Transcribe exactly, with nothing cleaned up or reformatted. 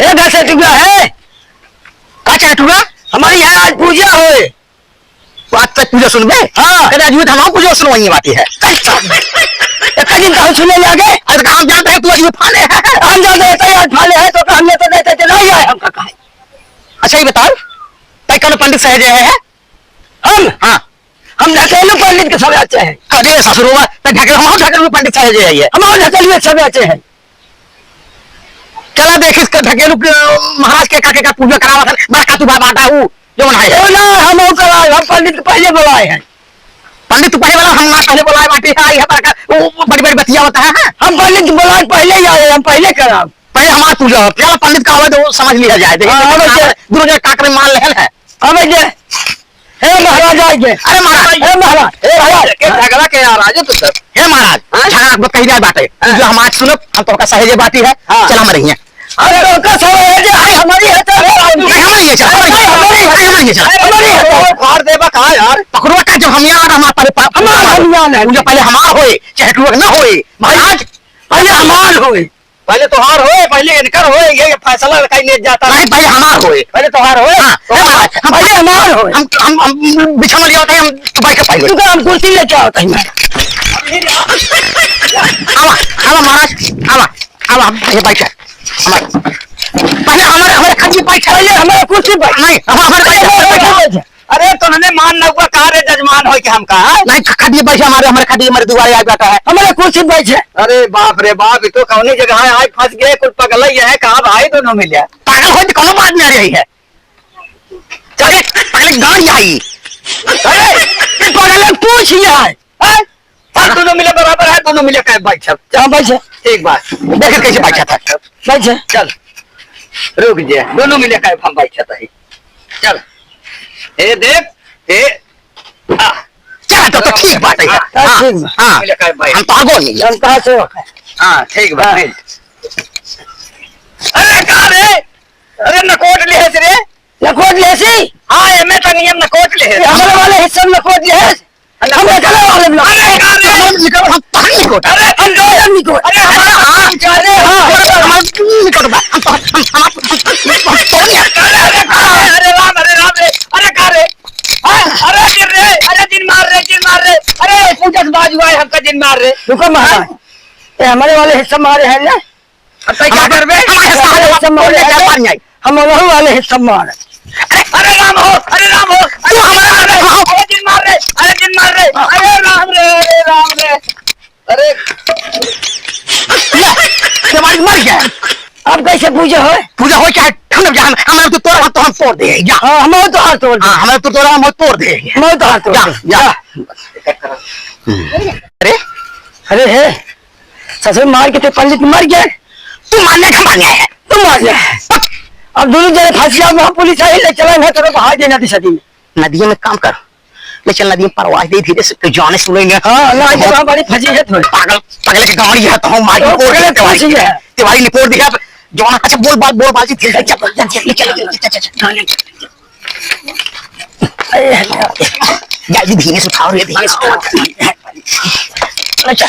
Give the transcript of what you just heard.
हे घसेटुआ है। का चाहे टुआ? हमारी यहाँ आज पूजा होए। तो आज तक पूजा सुनबे? हाँ। कदे आज भी तो हमार पूजा सुनवाइए बाकी है। इतना दिन तो हम सुने लागे। अरे तो हम जानते हैं तू आज भी फाले है। हम जानते हैं तो आज फाले है तो हम ये तो देते थे, नहीं आए हमका कहे। अच्छा ये बताओ, तै कौन पंडित सहेजे है? हम? हाँ। हम ढकेलू पंडित के सब अच्छे हैं। अरे ससुरवा, तै ढकेलू, हम ढकेलू पंडित सहेजे है ये। हम ढकेलू सब अच्छे हैं। चला देखिस के ढकेलू के महाराज के का, के का पूजा करावत है, बड़का तू बाटा हूँ, जो मन है। ए ना, हम वो कराए, हम पंडित पहले बुलाए हैं। पंडित पहले वाला हम ना पहले बुलाए बाटी है, आई है बड़का, वो, वो बड़ी बड़ी बतिया होता है, हाँ? हम पंडित बुलाए पहले ही आए, हम पहले कराओ। पहले हमार पूजा हो, पहले पंडित का आवे तो वो समझ लिया जाए। देखिए, हाँ, आवे हाँ, जे। दोनों जने काकरे मार लेहल है। आवे जे। हे महाराज, आइए। अरे महाराज। हे महाराज, हे महाराज। के झगड़ा के यार, आज तो सर। हे महाराज, हाँ? झगड़ा मत कही जाए बाटे। हाँ। जो हमार सुनब, हम तोहका सहेजे बाटी है। हाँ। चला हम रही हैं। अरे तोहका सहेजे, अरे हमारी है तो। नहीं, हमारी है, चला, हमारी है, हमारी है, हमारी है, चला। हमारी है तो। फाड़ देबा का यार? पकड़वा का जब हम यहाँ हमार पहले पा-, हमार हम यहाँ नहीं। पूजा पहले हमार होए, चाहे टुआ ना होए। महाराज, पहले हमार होए। पहले तोहार होए, पहले इनकर होए, ये फैसला कहीं नहीं जाता। नहीं, पहले हमार होए। पहले तोहार होए। हाँ, तो हे महाराज, हम पहले हमार होए। हम, हम, हम बिछा लिया होता है, हम तो बैठ के पाएंगे। तू का हम कुर्सी लेके आओ कहीं। आवा, आवा महाराज, आवा, आवा, हम ये बैठ के। हमार, पहले हमारे, हमारे खटिया बैठ। पहले हमारे कुर्सी बैठ। नहीं, हम हमारे बैठ, बैठ, बैठ। अरे, तोहने मान ना हुआ का रे जजमान होई के हमका, हाँ? नहीं, ख-, खटिया बैठे हमारे, हमारे खटिया हमारे दुआरे आ बैठा है। हमारे कुर्सी बैठे। अरे बाप रे बाप, ये तो कौनी जगह है, आज फंस गए, कुल पगला ये है, कहाँ भाई दोनों मिले? पागल हो तो कोनो बात नहीं रही है। चले, पगले गाड़ी आई। अरे, ये पगले पूछ लिया है। हैं? हाँ, दोनों मिले बराबर है, दोनों मिले कहे बैठ सब। हाँ, बैठ जा। ठीक बात। देखे कैसे बैठा था। बैठ जा। चल, रुक जे, दोनों मिले कहे हम बैठा था। चल, ए देख, ए, आ। चल, तो, तो ठीक बात है। हाँ, हाँ, हाँ, ठीक बा। हाँ। मिले कहे बैठ। हम तो आगो नहीं। हम कहाँ से हो? हाँ, ठीक बा, हाँ। ठीक। अरे, का रे? अरे, नकोट लिहेस रे? नकोट लिहेसी? हाँ, एमे तो नियम नकोट लिहेस। ये हमारे वाले हिस्से में नकोट लिहेस? अरे, हम निकले वाले में। अरे, अरे, हम निकल, हम तो नहीं निकल। अरे, हम तो नहीं निकल। अरे, हमारा हाथ जा रहे हैं। अरे, हमारा निकल बा। हम तो, हम, हम, हम, हम, हम तो नहीं। अरे, अरे, अरे, अरे, राम, अरे, राम रे। अरे, का रे? हाँ, अरे, जिन रे, अरे, जिन मार रे, जिन मार रे। अरे, पूछत बाजू आए, हमका जिन मार रे। रुको, महाराज। हाँ? ये हमारे वाले हिस्से में आ रहे हैं ना? अब तै क्या करबे? हमारे हिस्सा हमारे हिस्सा में आ रहे हैं। हम लोग वाले हिस्सा में आ रहे हैं। अरे राम हो, अरे राम हो, अरे हमारे राम हो, अरे जिन मार रे, अरे जिन मार रे, अरे राम रे, अरे राम रे, अरे। ले, तुम्हारी मर गया। अब कैसे पूजा होए? पूजा होए चाहे ठंड में, हम, हम तो तोड़ा, हम तो हम तोड़ दे, जा। हाँ, हम तो हाथ तोड़ दे। हाँ, हम तो तोड़ा, हम तोड़ दे। हम तो हाथ तोड़ जा, दे। जा। जा। अरे? अरे हे, ससुर मार के ते पंडित मर गए। तू मारने का मारने है। तू मारने है। अब दोनों जने फंस गया, वहाँ पुलिस आई, ले चला, ना तेरे को हाथ देना थी सदी में। नदिया में काम कर, ले चल नदी में परवाह दे धीरे से, तो जाने सुने ना। हाँ, ना, ये तो हमारी फंसी है थोड़ी। पागल, पागल के गाड़ी है, तो हम मार तो निपोर पहले देते भाई। फंसी है। ते भाई निपोर दिया, जवान, अच्छा बोल बात, बोल बात, धीरे से चल, चल, चल, चल, चल, चल, चल, चल। अरे, जा, जी, धीरे से उठाओ रे, धीरे से उठाओ। अच्छा।